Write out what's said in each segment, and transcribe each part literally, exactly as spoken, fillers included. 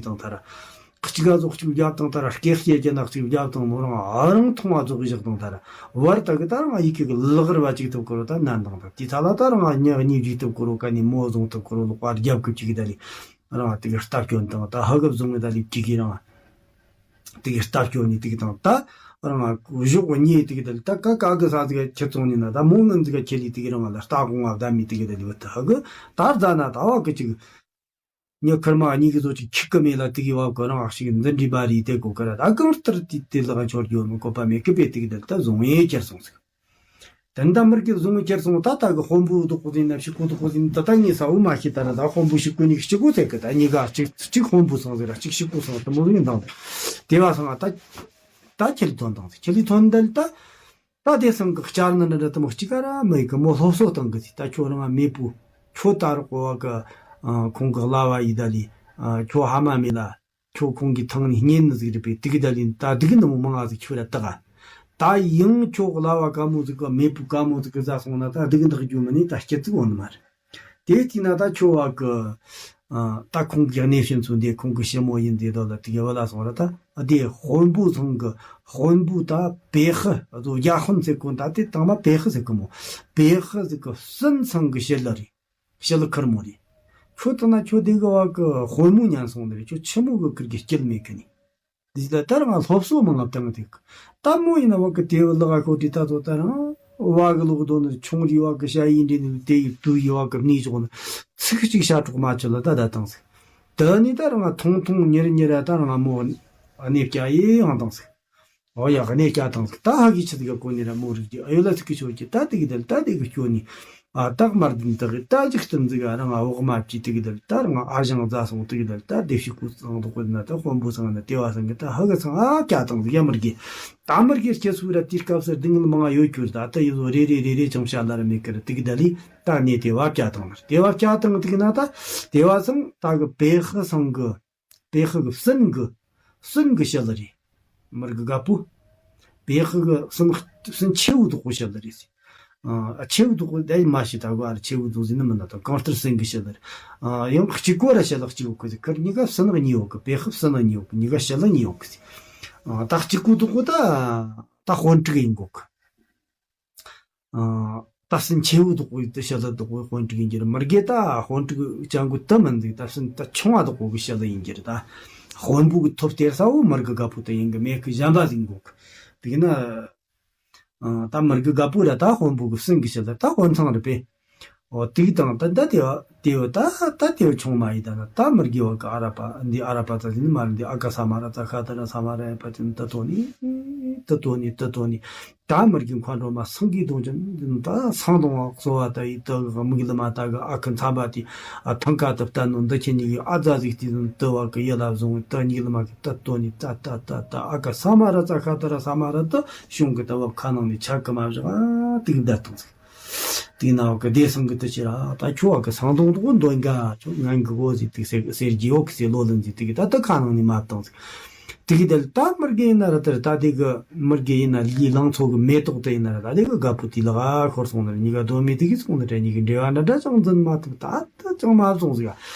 བཏང་ཐལ། གཅིག་ག་ཟོག་གཅིག་བརྒྱབ་བཏང་ཐལ། སྐད་བཤད་ཀྱི་ནག་གཅིག་བརྒྱབ་བཏང་ནོ་རང་ཨ་རང་མཐོང་བ་ཟོག་བཞག་བཏང་ཐལ། བར་དག་གི་ད་རང་ཡི་གེ་གི་ལག་ར་བ་གཅིག་ཐུབ་ཁོ་རོ་ད་ནན་བཏང་ཐལ། དེ་ཚ་ལ་ད་རང་ཉག་གཉིས་བརྒྱུད་ཐུབ་ཁོ་རོ་ག་ནས་མོ་བཟུང་ཐུབ་ཁོ་རོ་ལོག་པ་རྒྱབ་གི་གཅིག་གི་ད་ལི་རང་དེ་གི་ལྟ་སྐྱོན་དང་ད་ཧ་གི་བཟུང་གི་ད་ལི་གཅིག་གི་རང་དེ་གི་ལྟ་སྐྱོན་ནི་དེ་གི་དང་ད་རང་གཞོགས་གཉིས་དེ་གི་ད་ལི་ད་ཀ་ཀ་གི་ས་ཟིག་ཁྱེར་སོང་ནི་ན་ད་མོ་ངན་ཟིག་ཁྱེར་ལི་དེ་གི་རང་ལ་ལྟ་དགོངས་ང་བདམས་མི་དེ་གི་ད་ལི་བ་ད་ཧ་གི་ད་རྫ་ན་ད་བ་གི་གཅིག་ཉི་ཁར་མ་གཉིས་ཀྱི་ཚོ་ཅིག་ཁྱིག་གི་མེད་ལ་དེ་གི་བབ་གི་རང་ཨ་ཞིག་འདི་འདྲི་བ་རེད་དེ་གོ་གི་ར་ད་གང་ལྟར་དེ་དེ་ལག་འཆོར་རྒྱུ་ནི་བཀོད་པ་མེད་གི་པས་དེ་གི་དེ་ལྟ་བཟུང་ཡེ་ཁྱེར་སོང་ཟིག་དེ་འདྲ་མིར་གི་བཟུང་ཁྱེར་སོང་ད་ད་གི་དཔོན་པོ་དུ་ཁོ་ཟིན་ན་ཕྱི་ཁོ་དུ་ཁོ་ཟིན་ད་ད་ངས་ས་འུ་མ་ཤི་ད་ར་ད་དཔོན་པོ་ཞིག་གོ་ནི་ཞིག་གོ་ཟེར་གི་ད་གཉིས་ཀ་གཅིག་གཅིག་དཔོན་པོ་སང་ཟེར་ར་གཅིག་ཞིག་གོ་སང་དུ་མོ་ཡིན་དང་དེ་བ་སང་ད་ད་ཁྱེར་ཐོན་དང་ཟིག་ཁྱེར་ལི་ཐོན་འདི་ལ་ད། ད་དེ་སང་གི་བསྐྱར་ནི་འདྲ་འདྲ་དུ་མོ་གཅིག་ག་ར་མི་གི་མོ་སློབ་གསོ་བཏང་གི་ཟིག་ད་ཁྱོད་རང་མེད་པོ་ཁྱོད་ད་རོགས་གོ་བ་གི་ཁོང་གི་གླ་བ་ཡི་ད་ལི་ཁྱོད་ཧ་མ་མེད་ལ་ཁྱོད་ཁོང་གི་ཐང་ནི་གཉེན་ནི་ཟིག་རེད་པས་དེ་གི་ད་ལི་ད་དེ་གི་ནི་མོ་མང་ང་ཟིག་ཁྱོད་ར་དག་ད་ཡང་ཁྱོད་གླ་བ་ག་མོ་ཟིག་གི་མེད་པོ་ག་མོ་ཟིག་གི་ཟ་སོང་ན་ད་དེ་གི་འདག་རྒྱུ་མི་ནི་ད་སྐྱིད་ཟིག་འོང་ནི་མ་རེད། དེ་བལྟས་ན་ད་ཁྱོད་བ་གི་ཨ་ད་ཁོང་གི་གནས་ཤིན་ཚུན་དེ་ཁོང་གི་ཞི་མོ་ཡིན་དེ་དོ་ལ་དེ་གི་བ་ལ་སོང་ར་ད་ཨ་དེ་དཔོན་པོ་ཚང་གི་དཔོན་པོ་ད་པེ་ཧི་ཨ་ཚོ་རྒྱ་དཔོན་ཟེར་གོ་ད་དེ་དང་མ་པེ་ཧི་ཟེར་གི་མོ་པེ་ཧི་ཟེར་གི་སུན་ཚང་གི་ཞི་ལི་རེད། ཞི་ལི་ཁར་མོ་རེད། ཁྱོད་ད་ན་ཁྱོད་དེ་གི་བ་གི་དཔོན་མོ་ཉན་སོང་ནི་རེད། ཁྱོད་ཆི་མོ་གི་ཁིར་གི་སྐྱིད་མེད་གི་ནི། འདི་ལ་ད་རང་སློབ་གསོ་མང་ང་བཏང་དེ་ད་མོ་ཡིན་ན་བ་གི་དེ་བ་ལག་ཁོ་དེ་ད་ཚོ་ད་རང་བ་གི་ལོག་དོ་ནི་ཆུང་རི་བ་གི་ཤ་ཡིན་འདྲེ་ནི་དེ་ཡི་དུ་ཡི་བ་གི་ནི་ཅོག་ནི་ཚིག་གཅིག་ཤ་གྲོག་མ་ཆུ་ལ་ད་ད་བཏང་ཟིག་ད་ནི་ད་རང་ཐུང་ཐུང་ཉེར་ཉེར་ད་རང་མོ་གནས་བསྐྱལ་ཡེ་ཡང་བཏང་ཟིག་འོ་ཡ་གནས་བསྐྱལ་བཏང་ཟིག་ད་ཧ་གི་ཆི་ཟིག་ག་གོ་ནི་ར་མོ་རིག་གི་ཨ་ཡོད་ལ་ཚིག་གི་ཆོ་གི་ད་དེ་གི་དལ་ད་དེ་གི་སྐྱོ་ནི། ཨ་སྟག་དམར་ལྡན་དག་གི་ད་ཅིག་སྟིམ་ཟིག་ཨ་རང་ཨ་འོག་མ་བཅུས་དེ་གི་དལ་ད་རང་ཨ་ཞང་རྫ་སོང་དེ་གི་དལ་ད་དེ་ཤི་ཀུ་ཚང་དུ་ཀུ་ན་ད་དཔོན་པོ་ཚང་ན་དེ་བ་ཚང་གི་ད་ཧ་གི་ཚང་ཨ་ཀྱ་དང་ཟིག་ཡ་མར་གི་ད་མར་གི་སྐྱེ་སུ་ར་དེ་སྐབས་སུ་སྡིང་ལ་མང་ཡོད་གྱུར་ད་ད་ཡི་ཟོ་རེ་རེ་རེ་རེ་ཅང་བྱ་ལ་ར་མེད་གི་ར་དེ་གི་དལ་ལི་ད་ནས་དེ་བ་ཀྱ་དང་ལ་དེ་བ་ཀྱ་དང་དེ་གི་ན་ད་དེ་བ་ཚང་ད་གི་པེ་ཧི་ཚང་གི་པེ་ཧི་གི་སུན་གི་སུན་གི་ཞི་ལི་རེད། མར་གི་ག་པུ། པེ་ཧི་གི་སུན་སུན་ཆེ་བུ་དུ་ཀུ་ཞི་ལི་རེད། ཨ་ཆེ་བུ་དུ་ཀུ་ད་མ་ཤི་ད་གོ་ཨ་ཆེ་བུ་དུ་ཟིན་ནི་མིན་ན་ད་གང་ལྟར་སུན་གི་ཞི་ལི་རེད། ཨ་ཡང་གཅིག་གོ་ར་ཞི་ལི་གཅིག་གོ་ཀུ་ཟི་ཁར་གཉིས་ཀ་སུན་གཉིས་ཡོད་གི་པེ་ཧི་སུན་གཉིས་ཡོད་གི་གཉིས་ཀ་ཞི་ལི་གཉིས་ཡོད་གི་ཟི། ཨ་ད་གཅིག་གོ་དུ་ཀུ་ད་ད་དཔོན་ཕྲུག་ཡིན་གོ་གི་ཨ་ད་སུན་ཆེ་བོ་དུ་ཀོ་ཡི་དུ་ཤ་ལ་དུ་ཀོ་དཔོན་ཕྲུག་ཡིན་གྱི་རེད། མི་རྒས་ད་དཔོན་ཕྲུག་ཅང་གུ་དུ་མིན་འདུག་ད་སུན་ད་ཆུང་བ་དུ་ཀོ་གི་ཤ་ལ་ཡིན་གྱི་རེད། ད་དཔོན་པོ་གི་ཐོབ་སྟེར་ས་བོ་མི་རྒས་དགའ་པོ་དུ་ཡིན་གི་མེད་གི་གཞན་པ་ཟིག་འགོག་གི་དེ་ན་ཨ་ད་མི་རྒས་དགའ་པོ་ར་ད་དཔོན་པོ་གི་སུན་གི་ཤ་ལ་ད་དཔོན་ཚང་རེད་པས། འོ་དེ་དང་ད་ད་དེ་བ་དེ་བ་ད་ད་དེ་བ་ཆུང་མ་ཡིན་ད་ན་ད་མི་རྒས་བ་གི་ཨ་ར་པ་འདི་ཨ་ར་པ་ཙ་ཟིན་མ་རེད། འདི་ཨ་ཀ་ས་མ་ར་ཙ་ཤ་ད་ར་ས་མ་ར་ཡ་པ་ཅིན་ད་དོ་ནི་ད་དོ་ནི་ད་དོ་ནི། ད་མི་རྒན་མཁའ་འགྲོ་མ་སེང་གེའི་གདོང་ཅན་ད་སང་གདོང་བ་གསོ་བ་ད་ཡི་ད་གི་མིག་ལ་མ་ད་གི་ཨ་ཁུ་མཚམས་པ་དེ་ཨ་ཐང་ཀ་ད་བལྟ་ནོ་འདི་ཁྱེད་གཉིས་ཀྱི་ཨ་ཛ་ཟིག་དེ་ནོ་ད་བ་གི་ཡི་ལ་བཟུང་ད་གཉིས་ལ་མ་གི་ད་དོ་ནི་ད་ད་ད་ད་ཨ་ཀ་ས་མ་ར་ཙ་ཁ་ད་ར་ས་མ་ར་ད་གཞུང་གི་ད་བ་ཁ་ནང་ནས་ཆ་གི་མ་བཞག་ཨ་དེ་གི་ད་དང་ཟིག་དེ་ན་བ་གི་བདེ་སང་གི་ད་ཅི་ར་ད་ཁྱོ་བ་གི་སང་དོང་དོ་འདོན་ག་ཁྱོ་ངན་གི་གོ་ཟིག་དེ་སེར་སེར་གྱི་ཡོ་གི་སེ་ལོ་ལན་ཟིག་དེ་གི་ད་ད་ཁ་ནང་ནས་མ་བཏང་ཟིག་དེ་གི་དེ་ལ་ད་མི་རྒན་ཡིན་ན་ར་དེར་ད་དེ་གི་མི་རྒན་ཡིན་ན་ལི་ལང་ཚོ་གི་མེ་ཏོག་དེ་ཡིན་ན་ར་ད་དེ་གི་དགའ་པོ་དེ་ལ་ག་ཤོར་སོང་ནི་རེད། གཉིས་ཀ་གདོད་མའི་དེ་གི་སོང་ནི་རེད། གཉིས་ཀི་འབྲེལ་བ་འདྲ་འདྲ་ཅང་འཛིན་མ་ཐུབ། ད་ད་ཅང་མ་སོང་ཟིག་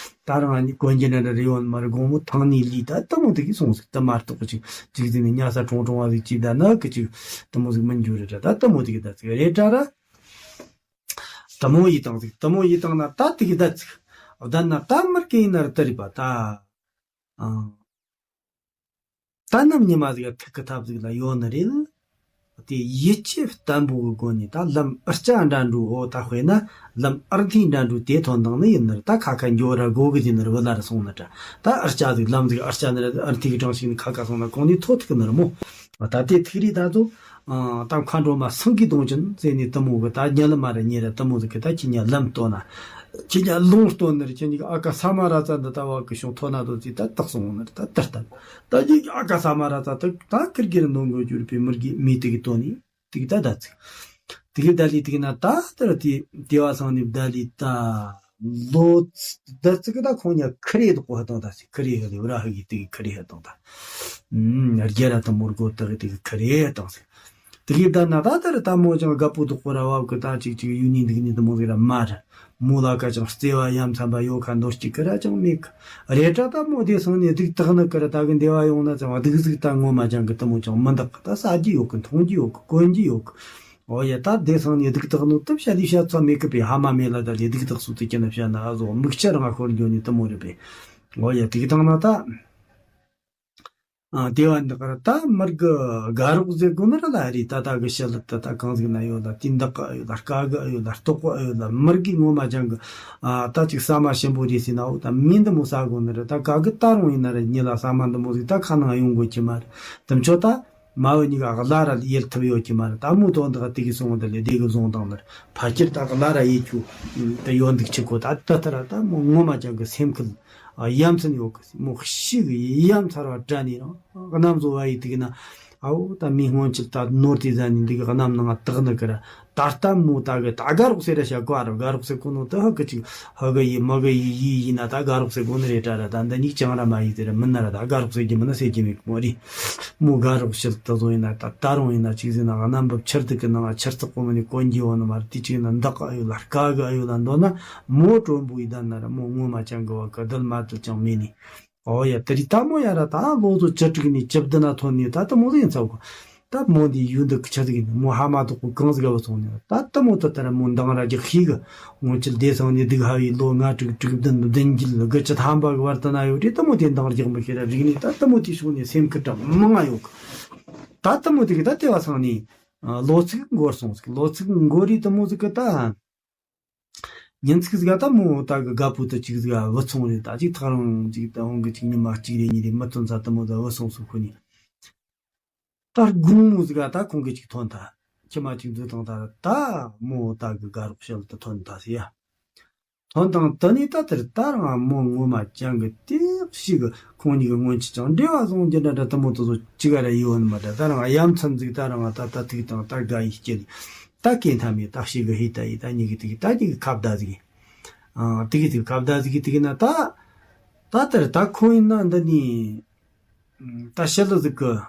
ད་རང་ནི་གོན་རྒྱུ་འདྲ་འདྲ་རེ་ཡོད་མ་རེད། དགོང་མོ་ཐང་ནི་ལི་ད་དེ་མོ་དེ་གི་སོང་ཟིག་ད་མ་གཏོགས་ཅིག་ཅིག་ཟིག་ནི་ཉལ་ས་ཀྲོང་ཀྲོང་བ་ཟིག་ཅིག་ད་ན་གི་ཅིག་དེ་མོ་ཟིག་མི་འགྱུར་རེད། ད་དེ་མོ་དེ་གི་ད་ཟིག་རེད་དྲ་ར་དེ་མོ་ཡི་དང་ཟིག་དེ་མོ་ཡི་དང་ན་ད་དེ་གི་ད་ཟིག་བསྡད་ན་ད་མི་རྒན་ཡིན་ན་ར་ད་རེད་པ་ད། ཨང་། ད་ནམ་ཉི་མ་ཟིག་ཐུག་གི་ཐབས་ཟིག་ལ་ཡོད་ནི་རེད། དེ་ཡིད་ཆེས་བརྟན་པོ་གི་སྒོ་ནས་ད་ལམ་ཨར་ཅ་འདྲ་འགྲོ་འོ་ད་དཔེར་ན་ལམ་ཨར་ཐི་འདྲ་འགྲོ་དེ་ཐོན་དང་ནི་ཡིན་ནི་རེད། ད་ཁ་ཁ་འགྱོ་ར་དགོ་གི་ཟིན་ནི་རེད། བུ་ལ་ར་སོང་ནི་འདྲ་ད་ཨར་ཅ་ཟིག་ལམ་ཟིག་ཨར་ཅ་ནི་རེད། ཨར་ཐི་གི་གྲངས་ཤིག་ནི་ཁ་ཁ་སོང་ན་གོང་ནས་ཐོ་ཐུག་ནི་རེད་མོ། ད་དེ་ཐུག་རེད་ད་ཚོ། ཨ་ད་མཁའ་འགྲོ་མ་སེང་གེའི་གདོང་ཅན་ཟེར་ནས་དེ་མོ་གི་ད་ཉལ་མ་རེད་ཉེ་རེད། དེ་མོ་ཟིག་གི་ད་ཁྱེད་ཉལ་ལམ་སྟོན་ན། ཁྱེད་ཉལ་ལུང་སྟོན་ནི་རེད། ཁྱེད་གཉིས་ཀ་ཨ་ཀ་ས་མ་ར་ཙ་འདི་ད་བ་གི་ཤོང་ཐོ་ན་དོ་ཙི་ད་བཏགས་སོང་ནི་རེད། ད་ད་ལྟ་ད་གཉིས་ཀ་ཨ་ཀ་ས་མ་ར་ཙ་ད་ད་ཁིར་གིར་ནོ་འགོ་གྱུར་པའི་མི་རྒས་མི་དེ་གི་དོན་ནི་དེ་གི་ད་ད་ཚིག་དེ་གི་ད་ལི་དེ་གི་ན་ད་ལྟར་དེ་དེ་བ་སང་ནི་ད་ལི་ད། ལོ་ད་ཙི་གི་ད་ཁོང་ཉ་ཁི་རེ་དོ་གོ་ཧ་དང་ད་སི་ཁི་རེ་ཧ་ལེ་བ་ར་ཧ་གི་དེ་གི་ཁི་རེ་ཧ་དང་ད། ཨུམ་རྒྱ་ར་ད་མོར་གོ་ད་གི་དེ་གི་ཁི་རེ་ཧ་དང་སི། དེ་གི་ད་ན་ད་ལྟར་ད་མོ་ཅང་དགའ་པོ་དོག་པོ་ར་བབ་གི་ད་ཅིག་ཅིག་ཡུལ་ནི་འདུག་ནི་དུ་མོ་ཟིག་ར་མ་ར། མོ་ལ་ཀ་ཅང་བརྩེ་བ་ཡ་མཚན་པ་ཡོད་ཁ་འདོད་ཅིག་གི་ར་ཅང་མེད་གི། རེ་ད་ད་མོ་དེ་སང་ནས་སྡུག་དག་ནི་གི་ར་ད་གི་འདེ་བ་ཡོང་ན་ཅང་སྡུག་ཟིག་ད་ངོ་མ་ཅང་གི་དུ་མོ་ཅང་མི་འདག་གི། ད་ཟ་རྒྱུ་ཡོད་གི། འཐུང་རྒྱུ་ཡོད་གི། གོན་རྒྱུ་ཡོད་གི། ཨོ་ཡ། ད་དེ་སང་ནས་སྡུག་དག་ནོ་ད་བཤད་ལི་བཤད་ཚོད་མེད་གི་པས། ཧ་མ་མེད་ལ་ད་ལས་སྡུག་དག་སུ་དུ་ཀྱི་ན་བཤད་ན་ཨ་ཟོ་མིག་ཆ་རང་ཧོར་འགྱོ་ནི་དུ་མོ་རེད་པས། ཨོ་ཡ། དེ་གི་དང་ན་ད། ཨ། དེ་བ་འདི་གར་ད་མར་གི་དགའ་རོགས་ཟེར་དགོས་ནི་ར་ལ་རེད། ད་ད་གི་ཞི་ལི་ད་ད་གང་ཟིག་ན་ཡོད་ལ། དེ་འདག་གི་ཨ་ཡོད་ལ། དཀའ་གི་ཨ་ཡོད་ལ། ལྟོགས་གི་ཨ་ཡོད་ལ། མར་གི་ངོ་མ་ཅང་གི། ཨ། ད་ཅིག་ཟ་མ་ཞིམ་པོ་རེད་ཟེར་ན། འོ་ད་མིན་འདི་མོ་ཟ་དགོས་ནི་ར། ད་ག་གི་ད་རུང་ཡིན་ན་ར་ཉི་ལ་ཟ་མ་འདི་མོ་ཟིག་ད་ཁ་ནང་ཡོང་དགོས་ཀྱི་མ་རེད། དུམ་ཆོ་ད་མ་བུ་གཉིས་ཀ་གླ་ར་ཡེད་ཐུབ་ཡོད་ཀྱི་མ་རེད། ད་མོ་དོ་འདི་ག་དེ་གི་སོང་འདི་ལས་དེ་གི་བཟུང་དང་ནི་ར། ཕ་ཁྱེར་ད་གླ་ར་ཡེད་རྒྱུ་ད་ཡོད་འདུག་ཅི་གོ། ད་ད་ལྟ་ར་ད་མོ་ངོ་མ་ཅང་གི་སེམས་ཁུལ། ཨ། ཡ་མཚན་ཡོད་གི། མོ་ཤི་གི་ཡ་མཚར་བ་དྲན་ནས་རང་གནམ་བཟོ་བ་ཡི་དུག་ན། ཨའོ་ད་མི་སྔོན་ཆད་ད་ནོར་དེ་ཟ་ནི་འདི་གི་གནམ་ནང་ང་དག་ནི་གི་ར། ད་ལྟ་མོ་ད་གི་ད་དགའ་རོགས་ཟེར་ར་བྱ་གོ་ར། དགའ་རོགས་ཟེར་གོ་ནོ་ད་ཧ་གི་ཅིག་ཧ་གི་ཡི་མ་གི་ཡི་ཡི་ཡིན་ན་ད་དགའ་རོགས་ཟེར་གོ་ནི་རེད་དྲ་ར། ད་འདི་གཉིས་ཅང་ར་མ་ཡི་ཟེར་ར་མིན་ན་ར། ད་དགའ་རོགས་ཟེར་གྱི་མིན་ན་ཟེར་གྱི་མེད་གི་མོ་རེད། མོ་དགའ་རོགས་ཤིལ་ད་བཟོ་ཡིན་ན་ད་ད་རུང་ཡིན་ན་ཅིག་ཟེར་ན་གནམ་བབ་ཆར་དུ་གི་ནང་ང་ཆར་ཚགས་པོ་མ་ནི་གོན་གྱི་ཡོད་ནི་མ་རེད། དེ་ཅིག་ན་འདག་གི་ཨ་ཡོད་ལ་དཀའ་གི་ཨ་ཡོད་ལ་འདོད་ན། མོ་དྲོན་པོ་ཡི་ད་ན་ར་མོ་ངོ་མ་ཅང་གི་བ་གི་རྡུལ་མ་རྡུལ་ཅང་མེད་ནི། ཨོ་ཡ། དེ་རིང་ད་མོ་ཡ་ར་ད་ལོ་ཚོ་བཅུ་དྲུག་ནས་བཅུ་བདུན་ན་ཐོན་ནས་ད་ད་མོ་ཟིག་ཡིན་ཚ་གོ། ད་མོ་འདི་ཡུལ་འདི་གི་ཆ་ཟིག་ཡིན། མོ་ཧ་མ་གཏོགས་པོ་གང་ཟིག་ག་བུད་སོང་ནས། ད་ད་མོ་ད་ལྟ་ར་མོ་འདང་ར་རྒྱག་ཤེས་གི། སྔོན་ཆད་བསྡད་སོང་ནས་སྡུག་ཧ་བའི་ལོ་ལྔ་དྲུག་དྲུག་བདུན་བདུན་བརྒྱད་དགུ་བཅུ་ཐམ་པ་གི་བར་དུ་ན་ཡོད་རེད། ད་མོ་དེ་འདང་རྒྱག་མི་ཤེས་ར་རིག་ནས། ད་ད་མོ་དེ་ཕྱོགས་ནས་སེམས་ཁུར་གྲངས་མང་ང་ཡོད་གི། ད་ད་མོ་དེ་གི་ད་ལྟེ་བ་སོང་ནས་ལོ་ཚིགས་འགོར་སོང་ཟིག། ལོ་ཚིགས་འགོར་རེད། ད་མོ་ཟིག་གི་ད། ཉིན་ཅིག་ཟིག་ག་ད་མོ་ད་གི་དགའ་པོ་ད་ཅིག་ཟིག་ག་བུད་སོང་རེད། ད་ཅིག་ཐག་རིང་ཅིག་ད་འོང་གི་ཅིག་ཉི་མ་གཅིག་རེ་གཉིས་རེ་མི་ཐོན་ཙང་ད་མོ་ད་བུད་སོང་ཟིག་ཁོ་ནི། ད་དགོང་མོ་ཟིག་ག་ད་ཁོང་གི་ཅིག་ཐོན་ཐལ། ཁྱིམ་མ་ཅིག་འཛུལ་བཏང་ཐལ། ད་མོ་ད་གི་དགའ་རོགས་ཞལ་ད་ཐོན་ཐལ་ཟེར་ཡ། ཐོན་དང་དེ་ནས་ད་དེར་ད་རང་མོ་ངོ་མ་ཅང་གི་དེ་ཞིག་གི་ཁོང་གཉིས་ཀྱི་སྔོན་ཆད་ཅང་འབྲེལ་བ་བཟུང་རྒྱུ་འདྲ་འདྲ་དུ་མོ་དུ་ཚོ་ཅི་ག་ར་ཡོད་ནི་མ་འདྲ། ད་རང་ཡ་མཚན་ཟིག་ད་རང་ད་ད་ཐུག་དང་ད་དགའ་ཡི་སྐྱེ་ལི་ད་སྐྱེ་མཐའ་མེད། ད་ཞིག་གི་ཧི་ད་ཡི་ད་གཉིས་ཀྱི་དུག་ད་གཉིས་ཀྱི་ཁ་བརྡ་ཟིག་ཨ་དུག་གི་དུག་ཁ་བརྡ་ཟིག་གི་དུག་ན་ད་ད་དེར་ད་ཁོང་ཡིན་ན་འདི་ནི། ད་ཞི་ལི་ཟིག་གི།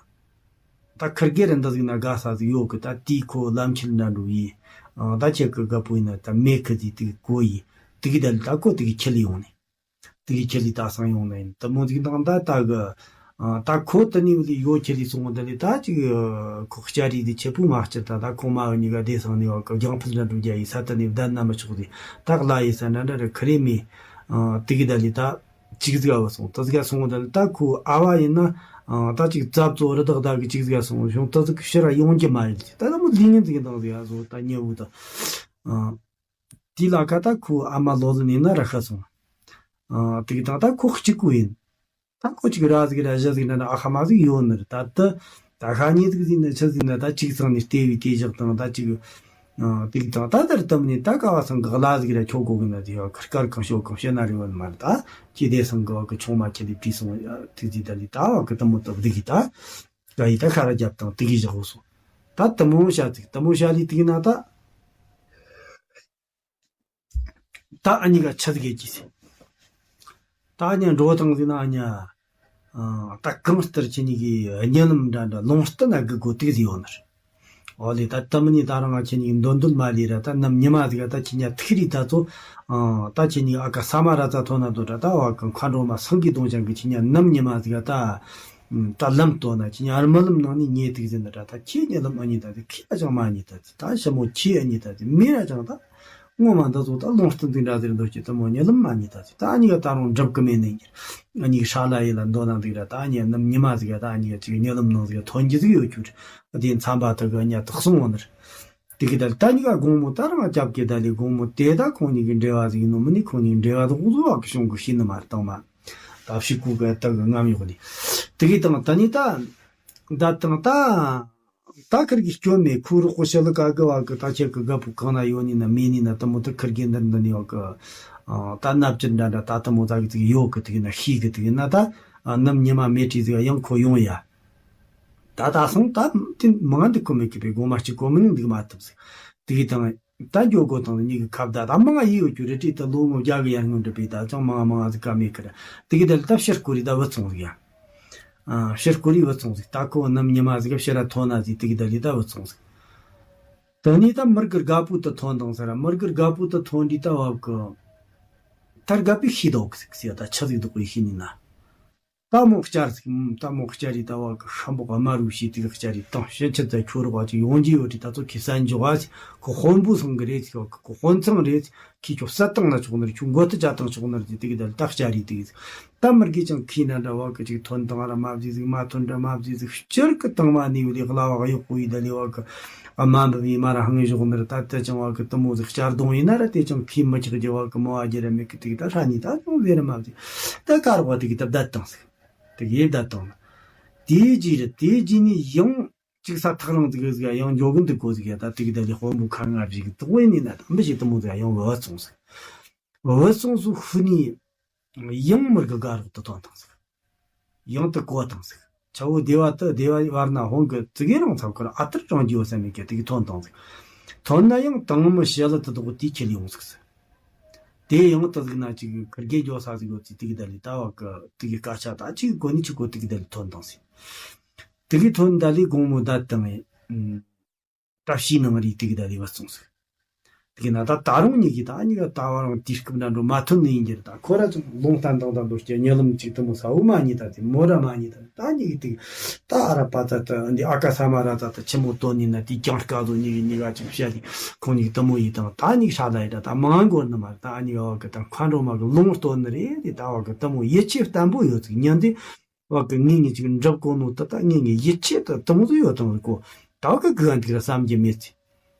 ད་ཁིར་གེ་ར་འདི་ཟིག་ན་དགའ་ས་ཟིག་ཡོད་གི། ད་དེའི་ཁོ་ལམ་ཁྱེར་འདྲ་འགྲོ་ཡི། ཨང་ད་ཁྱེད་གི་དགའ་པོ་ཡིན་ན་ད་མེད་གི་ཟིག་དེ་གི་གོ་ཡི། དེ་གི་ད་ལི་ད་ཁོ་དེ་གི་ཁྱེར་ལི་ཡོང་ནི། དེ་གི་ཁྱེར་ལི་ད་སང་ཡོང་ན་ཡིན། ད་མོ་ཟིག་དང་ད་ད་གི། ཨང་ད་ཁོ་དེ་ནི་བ་ལི་ཡོ་ཁྱེར་ལི་སོང་ད་ལི་ད་ཅིག་ཁོ་ལྕགས་རི་དེ་ཆེ་པོ་མ་ཁྱེར། ད་ད་ཁོ་མ་བ་གཉིས་ཀ་བསྡད་སང་ནི་བ་གི་རྒྱང་ཕུད་འདྲ་འགྲོ་རྒྱ་ཡི་ས་ད་ནི་བསྡད་ན་མི་ཆོག་ཟིག། ད་གླ་ཡི་ས་འདྲ་འདྲ་ར་ཁི་རེ་མེད། ཨང་དེ་གི་ད་ལི་ད། ཅིག་ཟིག་ག་བུད་སོང་། དེ་ཟིག་ག་སོང་ད་ད་ཁོའི་ཨ་བ་ཡིན་ན། ཨ་ད་ཅིག་རྩབ་ཙོ་རི་དྭགས་ད་གི་ཅིག་ཟིག་ག་སོང་བྱུང་། དེ་ཟིག་ཕྱིར་ར་ཡོང་རྒྱུ་མ་ཡིན། ད་ད་མོ་ལི་ཉིན་ཟིག་གི་འདང་ཟིག་ག་བཟོ་ད་ཉེ་བོ་ད། ཨ་དེ་ལ་ཁ་ད་ཁོའི་ཨ་མ་ལོ་ལི་ནི་ན་ར་ཤི་སོང་། ཨ་དེ་གི་ད་ད་ཁོ་གཅིག་པུ་ཡིན། ད་ཁོ་ཅིག་ར་ཟིག་ར་ཞི་ཟིག་ན་ན་ཨ་ཁ་མ་ཟིག་ཡོད་ནི་རེད། ད་ད་ད་ཤ་ཉེ་ཟིག་ཟིག་ན་ཆི་ཟིག་ན་ད་ཅིག་ཚང་ནས་ལྟེ་བའི་ལྟེ་བཞག་དང་ད་ཅིག་ཨ་དེ་གི་དང་ད་དེར་དམ་ནས་ད་ཀ་བ་སང་གི་གླ་ཟིག་ར་ཁྱོ་གོ་གི་ན་དེ་ཡོད་ཁར་ཁར་གང་ཤོ་གང་ཤེ་ན་རེ་བ་མ་རེད། ད་ཁྱེད་དེ་སང་གི་བ་གི་ཆུང་མ་ཁྱེད་ལས་བྲིས་སོང་། དེ་དེ་ད་ལི་ད་བ་གི་དམ་མོ་ད་བདུག་གི་ད་ཀ་ཡི་ད་ཁ་ར་རྒྱབ་དང་དེ་གི་བཞག་སོང་། ད་དམ་མོ་བྱ་ཚིག་དམ་མོ་བྱ་ལི་དེ་གི་ན་ད། ད་ཨ་ཉི་ག་ཆི་ཟིག་གི་ཟེར། ད་ཨ་ཉི་འགྲོ་དང་ཟིན་ན་ཨ་ཉི། ཨ་ད་གང་ལྟར་ཁྱེད་གཉིས་ཀྱི་གཉིད་ལམ་འདྲ་འདྲ་ལོངས་སྤྲོད་ན་དགོས་དགོས་དུས་ཟིག་ཡོང་ནི་རེད། ཨོ་ལེ་ད་ད་མི་ནི་ད་རང་ང་ཁྱེད་གཉིས་འདོན་འདོད་མ་ལས་ར། ད་ནམ་ཉི་མ་ཟིག་ག་ད་ཁྱེད་གཉིས་ཐུག་རིས་ད་ཚོ། ཨ་ད་ཁྱེད་གཉིས་ཨ་ཀ་ས་མ་ར་ཙ་ཐོན་ན་དོ་འདྲ། ད་བ་གང་ཁ་འགྲོ་མ་སང་གི་གདོང་ཅན་གི་ཁྱེད་གཉིས་ནམ་ཉི་མ་ཟིག་ག་ད། ད་ལམ་ལྟོ་ན་ཁྱེད་གཉིས་ཨར་མ་ལམ་ནང་ནས་ཉེ་དུས་ཟིན་ད་ར། ད་ཁྱེད་གཉིས་ལམ་ཨ་ཉི་ད་ཟིག་ཁྱེད་ཨ་ཅང་མ་ཉེ་ད་ཟིག། ད་ཞི་མོ་ཁྱེད་ཨ་ཉི་ད་ཟིག་མི་ར་ཅང་ད། ངོ་མ་འདི་ཚོ་ད་ལོངས་སྤྲོད་འདི་འདྲ་ཟེར་འདུག་ཅི་དུ་མོ་གཉིད་ལམ་མ་གཉིད་ད་ཟིག། ད་ཨ་ཉི་ག་ད་རུང་འགྲུབ་གི་མེད་ནི་གྱིར། ཨ་ཉི་གི་ཧྲ་ལ་ཡི་ལ་འདོད་ན་འདུག་ར། ད་ཨ་ཉི་ནམ་ཉི་མ་ཟིག་ག་ད་ཨ་ཉི་ག་ཅིག་གཉིད་ལམ་ནང་ཟིག་ག་ཐོན་རྒྱུ་ཟིག་ཡོད་རྒྱུ་རེད། དེ་མཚམས་པ་དག་གི་ཨ་ཉི་དག་སོང་བ་ནི་རེད། དེ་གི་ད་ད་ཉི་ག་དགོང་མོ་ད་རང་སྐྱབས་ཀྱི་ད་ལི་དགོང་མོ་དེ་ད་ཁོང་གཉིས་ཀྱི་འབྲེལ་བ་ཟིག་ཡིན་ནོ་མིན་ནི་ཁོང་གཉིས་འབྲེལ་བ་དག་འུ་ཟོ་བ་གི་བྱུང་གི་ཤེས་ནི་མ་རེད། དང་མ་ད་ཕྱི་གུ་ག་ད་གི་རྔམ་ཡོད་ནི་དེ་གི་དང་ད་ཉི་ད་ད་དང་ད། ད་ཁིར་གི་སྐྱོན་མེད། ཁོའི་རོགས་པོ་ཞི་ལི་ཀ་གི་བ་གི་ད་ཁྱེད་གི་རྒད་པོ་གང་ན་ཡོད་ནི་ན་མེད་ནི་ན་དུ་མོ་ད་ཁིར་གི་འདིར་འདི་ནི་བ་གི། ཨ་ད་མནའ་བཅད་འདྲ་འདྲ་ད་དུ་མོ་ད་གི་ཅིག་ཡོད་གི་དེ་གི་ན་ཤེས་གི་དེ་གི་ན་ད། ཨ་ནམ་ཉི་མ་མེད་དྲིས་ཟིག་ཡང་ཁོ་ཡོང་ཡ། ད་ད་སོང་ད་དེ་མང་འདི་ཁོ་མེད་གི་པའི་སྒོ་མ་གཅིག་གོ་མི་ནི་འདུག་མ་ཐུབ་ཟིག་དེ་གི་དང་། ད་འགྱོ་དགོ་དང་ནི་གཉིས་ཀྱི་ཁ་བརྡ་ད་མང་ཡི་ཡོད་རྒྱུ་རེད་དྲིས་ད་ལོ་ངོ་བརྒྱ་གི་ཡར་སྔོན་འགྲུབ་པའི་ད་ཅང་མང་མང་ཟིག་ག་མེད་ཀི་ར། དེ་གི་ད་ལི་ད་ཕྱིར་སྐོར་རི་ད་བུད་སོང་ཟིག་ཡ། ཨ་ཕྱིར་སྐོར་རི་བུད་སོང་ཟིག། ད་ཁོ་ནམ་ཉི་མ་ཟིག་ག་ཕྱིར་ར་ཐོན་ན་ཟིག་དེ་གི་ད་ལི་ད་བུད་སོང་ཟིག། དེ་ནས་ད་མི་དགེ་རྒད་པོ་དེ་ཐོན་དང་ཟེར། མི་དགེ་རྒད་པོ་དེ་ཐོན་དུས་ད་བ་གི། ད་རྒད་པོས་ཤེས་དོགས་ཟིག་ཟེར། ད་ཆི་ཟིག་འདུག་གི་ཤེས་ནི་ན། ད་མོ་བསྐྱར་ཟིག་ད་མོ་བསྐྱར་རེ་ད་བ་གི་ཤམ་པོ་དམར་བོ་ཞིག་དེ་གི་བསྐྱར་རེ་དང་། ཕྱིན་ཆད་ད་ཁྱོད་རོགས་ཅིག་ཡོང་རྒྱུ་ཡོད་དུས། ད་ཚོ་ཁོས་གསན་འཇོག་ཨ་ཟིག་ཁོ་དཔོན་པོ་ཚང་གི་རེད་ཟིག་ཁོ་དཔོན་ཚང་རེད། ཁྱོས་ཁྱོད་བསད་བཏང་ན་ཆོག་ནི་རེད། ཁྱོད་མགོ་ཐུ་བཅད་བཏང་ཆོག་ནི་རེད་ཟེར། དེ་གི་ད་ལི་ད་བསྐྱར་རེ་དེ་གི་ཟིག་ད་མི་དགེ་ཅང་ཁས་ན་འདྲ་བ་གི་ཅིག་ཐོན་དང་ར་མ་བཟོས་ཟིག་མ་ཐོན་འདྲ་མ་བཟོས་ཟིག་སྤྱིར་གི་དང་མ་ནི་ཡོད་ལས་གླ་བ་གཡོག་པོ་ཡི་ད་ལས་བ་གི། ཨ་མ་འབུམ་ཡི་མ་ར་ཧང་ངེ་ཞོག་ནི་ར། ད་དེ་ཅང་བ་གི་དེ་མོ་ཟིག་གཅར་རྡུང་ཡིན་ན་ར་དེ་ཅང་ཁས་མི་ཆགས་རྒྱུ་བ་གི་མོ་ཨ་རྒྱ་ར་མེད་གི། དེ་གི་ད་ཧྲ་ནི་ད་ཅང་ཟེར་ར་མ་བཟོས། ད་ཀ་རོགས་པ་དེ་གི་ད་བསྡད་བཏང་ཟིག་དེ་གི་བསྡད་བཏང་ན། དེའི་རྗེས་ར་དེའི་རྗེས་ནས་ཡང་ཅིག་ས་ཐག་རིང་ཟིག་ཟིག་ཡང་འགྱོ་གི་འདུག་གོ་ཟིག་ཡ། ད་དེ་གི་ད་ལས་དཔོན་པོ་ཁ་ང་བཞི་གི་དོགས་ཡིན་ནི་ན། ད་མི་ཞིག་དེ་མོ་ཟིག་ཡང་བུད་སོང་ཟིག་བུད་སོང་ཟིག་ཤུལ་ནས་ཡང་མི་དགེ་རྒད་རོགས་དེ་ཐོན་བཏང་ཟིག་ཡང་དེ་གོ་བཏང་ཟིག་ཆ་བོ་སྡེ་བ་དེ་སྡེ་བ་བར་ན་ཧོང་གི་ཙི་གེ་རང་ཚབ་ཁར་ཨ་ཐུར་རང་རྒྱུ་བ་ཟེར་མེད་ཀྱི་དེ་གི་ཐོན་བཏང་ཟིག་ཐོན་ན་ཡང་དང་མི་ཞི་ལི་དེ་དོག་དེ་ཁྱེར་ཡོང་ཟིག་ཟེར། དེ་ཡང་དེ་ཟིག་ན་ཅིག་ཁིར་གེ་འགྱོ་ས་ཟིག་ཡོད་ཙི། དེ་གི་ད་ལི་ད་བ་གི་དེ་གི་སྐད་ཆ་ད་ཅིག་གོ་ནི་ཅིག་གོ་དེ་གི་ད་ལི་ཐོན་བཏང་ཟིག་དེ་གི་ཐོན་ད་ལི་དགོང་མོ་ད་དང་ངེ། ད་ཕྱིའི་ནང་རི་དེ་གི་ད་ལི་བུད་སོང་ཟིག་དེ་གི་ན་ད་ད་རུང་ཉིད་ཀྱི་ད་ཉིད་ཀ་ད་བ་རང་དུས་སྐབས་འདྲ་འགྲོ་མ་ཐོན་ནི་ཡིན་གྱི་རེད། ད་ཁོ་ར་ཅང་ལུང་བསྟན་དང་ད་འདོར་སྐྱེ་ཉེ་ལམ་ཅིག་དེ་མོ་ས་བོ་མ་རྙེད། ད་དེ་མོ་ར་མ་རྙེད། ད་ད་ཉིད་ཀྱི་དེ་ད་ཨ་ར་པ་ད་ད་འདི་ཨ་ཀ་ས་མ་ར་ད་ད་ཆི་མོ་དོན་ནི་ན། དེ་ཀྱང་སྐལ་བཟོ་ཉིད་ཀྱི་ཉིད་ཀ་ཅིག་བཤད་དེ་ཁོང་ཉིད་དེ་མོ་ཡིན་དང་། ད་ཉིད་ཧྲ་ལ་ཡི་ད་ད་མང་གོ་ནི་མ་རེད། ད་ཨ་ཉིད་བ་གི་ད་མཁའ་འགྲོ་མ་གི་ལུང་སྟོན་ནི་རེད། དེ་ད་བ་གི་དེ་མོ་ཡིད་ཆེས་བརྟན་པོ་ཡོད་ཅིག་ཉན་དེ། བ་གི་ངེད་གཉིས་ཅིག་འགྲུབ་གོ་ནོ་ད་ད་ངེད་གཉིས་ཡིད་ཆེས་ད་དེ་མོ་ཟིག་ཡོད་དང་གོ། ད་གི་གི་འདུག་ར་བསམ་གྱི་མེད་ཚེ།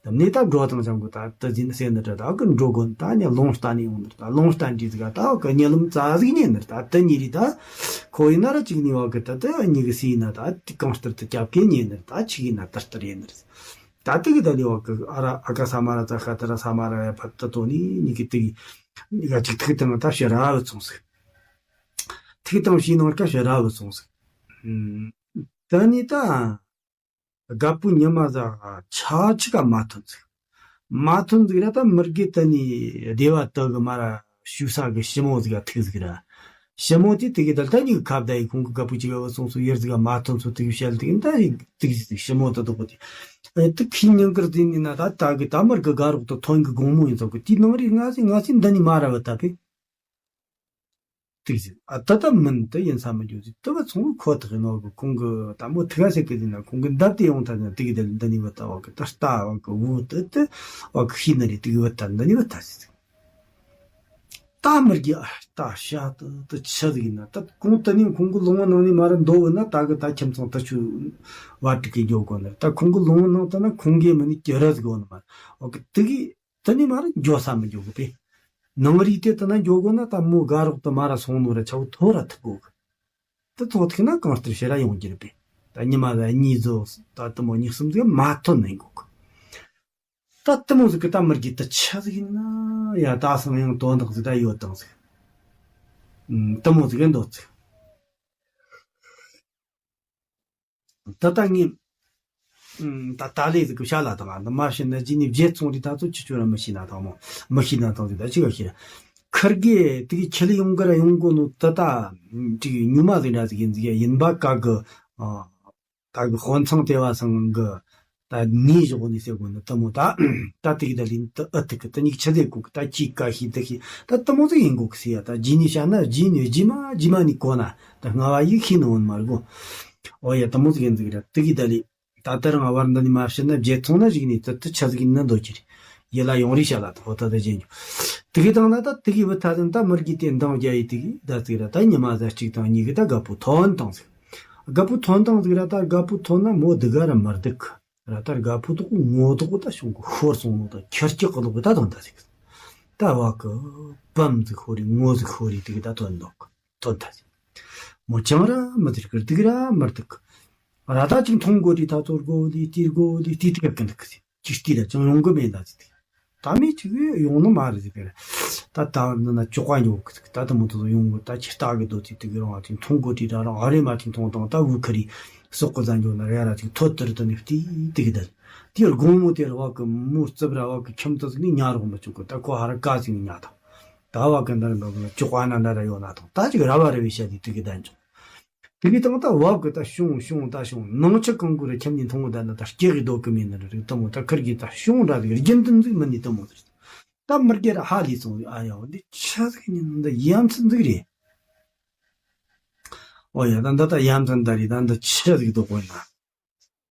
ད་ནི་ད་འགྲོ་དང་ཅང་གོ་ད་ད་ཟིན་སེ་ནི་ད་ད་གི་འགྲོ་གོ་ད་ནི་ལུང་བསྟན་ནི་ཡོང་ནི་ད་ལུང་བསྟན་འདྲི་ཟིག་ད་གི་ཉེ་ལམ་ཙ་ཟིག་ཉེ་ནི་ད་ད་ཉེ་རི་ད་ཁོ་ཡིན་ན་ར་ཅིག་ནི་བ་གི་ད་ད་ཉི་གི་སི་ཡིན་ན་ད་དེ་གང་ལྟར་ད་རྒྱབ་གི་ཉེ་ནི་ད་ཆི་གི་ན་ད་ལྟར་ཡིན་ནི་ད་དེ་གི་ད་ལི་བ་གི་ཨ་ར་ཨ་ཀ་ས་མ་ར་ཙ་ཤ་ད་ར་ས་མ་ར་ཡ་ཕ་ད་དོ་ནི་ཉི་གི་དེ་གི་ཉི་ག་ཅིག་ཐིག་དང་ད་ཤ་ར་བུད་སོང་ཟིག་ཐིག་དང་ཕྱིའི་ནང་ཀ་ཞེ་ར་བུད་སོང་ཟིག་ཨུམ། ད་ནི་ད་རྒད་པོ་ཉི་མ་ཟ་ཆ་ཆི་ཀ་མ་ཐོན་ཟིག་མ་ཐོན་ཟིག་ར་ད་མི་དགེ་ད་ནི་སྡེ་བ་དག་གི་མ་ར་ཞུ་ས་གི་ཞི་མོ་ཟིག་ག་ཐུག་ཟིག་ར། ཞི་མོ་དེ་དེ་གི་ད་ལྟ་ཉིད་ཁ་བརྡ་ཡི་ཁོང་གི་རྒད་པོ་ཅིག་ག་བུད་སོང་ཟིག་ཡར་ཟིག་ག་མ་ཐོན་ཟིག་དེ་གི་བཤད་དེ་གི་ད་ཡི་ཐུག་ཟིག་ཞི་མོ་ད་དོག་པོ་དེ། ཨེ་དེ་ཁི་ཉིན་ཀར་དེ་ནི་ན་ད་ད་གི་ད་མི་དགེ་དགའ་རོགས་དུ་ཐོན་གི་དགོང་མོ་ཡིན་ཙང་གི་དེའི་ནང་རི་ང་སི་ང་སི་འདི་ནི་མ་ར་བུད་ད་པས། ཏིག་ཟིག་ཨ་ད་ད་མིན་དེ་ཡིན་ས་མི་འགྱོ་ཟིག་དེ་བ་ཚང་མ་ཁོ་ཐག་ཡིན་ནོ་གི། ཁོང་གི་ད་མོ་ཐུག་ས་ཟེར་གི་ཟིན་ན་ཁོང་གི་འདབ་དེ་ཡོང་ཐ་ན་ཏིག་དེ་འདི་ནི་བུད་ད་བ་གི་ད་ལྟ་བ་གི་བུ་དེ་དེ་བ་གི་ཤི་ན་རེ་ཏིག་བུད་ད་འདི་ནི་བུད་ད་ཟིག་ད་མི་དགེ་ཨ་ད་ཤ་ད་ད་ཆི་ཟིག་ཡིན་ན་ད་ཁོང་དེ་ནི་ཁོང་གི་ལུང་བ་ནང་ནས་མ་ར་འདོ་བུད་ན་ད་གི་ད་ཁྱིམ་ཚང་ད་ཆུ་བ་དྲུག་གི་འགྱོ་གོ་ནི་ད་ཁོང་གི་ལུང་བ་ནང་ད་ན་ཁོང་གི་མི་ནི་ཀྱི་ར་ཟིག་གོ་ནི་མ་ར་བ་གི་ཏིག་དེ་ནས་མར་འགྱོ་ས་མི་འགྱོ་གི་པས། ནང་རིག་དེ་དེ་ན་འགྱོ་དགོས་ན་ད་མོ་དགའ་རོགས་དེ་མ་ར་སོང་ནོ་ར་ཆ་བོ་ཐོ་ར་ཐུག་གོ་གི། དེ་ཐོ་ཐུག་ན་གང་ལྟར་ཕྱིར་ར་ཡོང་རྒྱུ་རེད་པས། ད་ཉི་མ་ཟ་གཉིས་ཟོ་ད་དེ་མོ་གཉིས་གསུམ་ཟིག་མ་ཐོན་ནས་གོ་གི། ད་དེ་མོ་ཟིག་གི་ད་མི་དགེ་དེ་ཆི་ཟིག་ཡིན་ན་ཡ་ད་སང་ཡང་དོན་དག་ཟིག་ད་ཡོད་དང་ཟིག་ཨུམ། དེ་མོ་ཟིག་གི་འདོད་ཟིག་ད་ལྟ་ངས། ད་ད་ལས་ཟིག་གི་བཤད་ལ་དང་འདི་མ་བཤད་ན་རྗེས་ནས་བརྗེད་སོང་རི་ད་ཚོ་ཁྱི་ཆོ་ར་མི་ཤེས་ན་དང་མོ་མི་ཤེས་ན་དང་ཟིག་ད་ཅི་ག་ཤེས་ར། ཁིར་གེ་དེ་གི་ཁྱི་ལ་ཡོང་གི་ར་ཡོང་གོ་ནོ་ད་ད་ཅིག་ཉུ་མ་ཟིག་འདྲ་ཟིག་ཡིན་ཟིག་ཡ་ཡིན་པ་ག་གི་ཨ་ད་གི་དཔོན་ཚང་དེ་བ་སང་གི་ད་ནི་བཞག་ནི་ཟེར་གོ་ནི་ད་མོ་ད་ད་དེ་གི་ད་ལིན་ད་ཨ་དེ་གི་ད་ཉིག་ཆ་ཟེར་གོ་གི་ད་ཅི་ག་ཤེས་ད་ཤེས་ད་ད་མོ་ཟིག་ཡིན་གོ་གི་ཟེར་ཡ། ད་རྗེས་ནས་བཤད་ན་རྗེས་ནས་རྗེས་མ་རྗེས་མ་ནི་གོ་ན་ད་སྔ་བ་ཡིག་ཤེས་ནི་འོན་མ་རེད་གོ། ཨོ་ཡ་དེ་མོ་ཟིག་ཡིན་ཟིག་ར་དེ་གི་ད་ལི། ད་ལྟ་རང་བར་འདི་ནས་མ་བཤད་ན་བརྗེད་སོང་ན་ཞིག་ནས་ཙི་ཙི་ཆ་ཟིག་ཡིན་ན་འདོད་ཀྱི་རེད། ཡིད་ལ་ཡོང་རེ་བྱ་ལ་ད་ཧོ་ད་ད་བརྗེད་འཇུག་དེ་གི་དང་ན་ད་དེ་གི་བུ་ཐ་ཟིན་ད་མི་དགེ་དེ་འདང་རྒྱ་ཡི་དེ་གི་ད་ཙིག་ར་ད་ཉི་མ་ཟ་གཅིག་དང་གཉིས་གི་ད་རྒད་པོ་ཐོན་དང་ཟིག་རྒད་པོ་ཐོན་དང་ཟིག་ར་ད་རྒད་པོ་ཐོན་ན་མོ་སྡུག་ག་ར་མི་སྡུག་ར་ད་རྒད་པོ་དོག་ངོ་དོག་ད་བྱུང་གི་ཤོར་སོང་ནོ་ད་ཁྱེར་སྐྱག་གི་ལོག་གི་ད་དོན་ད་ཟིག་ད་བ་གི་བམ་ཟིག་ཤོར་རེ་ངོ་ཟིག་ཤོར་རེ་དེ་གི་ད་དོན་འདུག་ཐོན་ཐལ། མོ་ཅང་ར་མི་དེར་ཀིར་དིག་ར་མར་དིག་ར་ད་ཅིག་མཐོང་དགོས་དུས་ད་ཚོར་དགོས་དུས་དེར་དགོས་དུས་དེ་དེར་ཀིན་དིག་ཅིག་དེ་ར་ཅང་ཡོང་གི་མེད་ལ་ཟིག་ད་མི་ཅིག་ཡོང་ནི་མ་རེད་ཟིག་གི་ར། ད་ད་ནི་ན་ཅོག་པ་ཉོ་གི་ཟིག་ད་ད་མོ་དེ་ཚོ་ཡོང་གི་ད་ཁྱི་ལྟ་གི་དོ་དེ་དེ་གི་རང་ཅིག་མཐོང་དགོས་དུས་ད་རང་ཨ་རེ་མ་ཅིག་མཐོང་དང་ད་བུ་ཁ་རི་སོག་གི་ཟ་འཇོག་ན་རེ་ར་ཅིག་ཐོད་དེར་དུ་ནི་བལྟས་དེ་གི་ད་དེར་དགོང་མོ་དེར་བ་གི་མོ་རྩིབ་ར་བ་གི་ཁྱིམ་དུ་ཟིག་ནི་ཉ་རོགས་མི་ཅུག་གི་ད་ཁོ་ཧ་ར་ཀ་ཟིག་ནི་ཉ་དང་། ད་བ་གན་ད་རེ་འདོག་གི་ཅོག་པ་ན་འདྲ་ར་ཡོད་ན་དང་ད་ཅིག་ར་བ་ར་བའི་ཤ་དེ་དེ་གི་ད་འཇོག་དེ་གི་དང་ད་བབ་གི་ད་བྱུང་བྱུང་ད་བྱུང་ནང་ཆུ་གང་གུ་ར་ཁྱིམ་ནས་འཐུང་གི་ད་ན་ད་སྐྱེ་གི་སྡོད་གི་མིན་ན་ར་རིག་དང་མོ་ད་ཁིར་གི་ད་བྱུང་ར་རིག་རྒྱུན་དུ་འཛུགས་མི་ནི་དང་མོ་ད་མི་རྒྱ་ར་ཧ་ལས་སོང་ཨ་ཡ་འོ་འདི་ཆ་ཟིག་ནི་འདི་ཡ་མཚན་ཟིག་རེད། ཨོ་ཡ་ད་འདི་ད་ཡ་མཚན་ད་རེད། ད་འདི་ཆི་ཟིག་འདུག་དགོས་ན།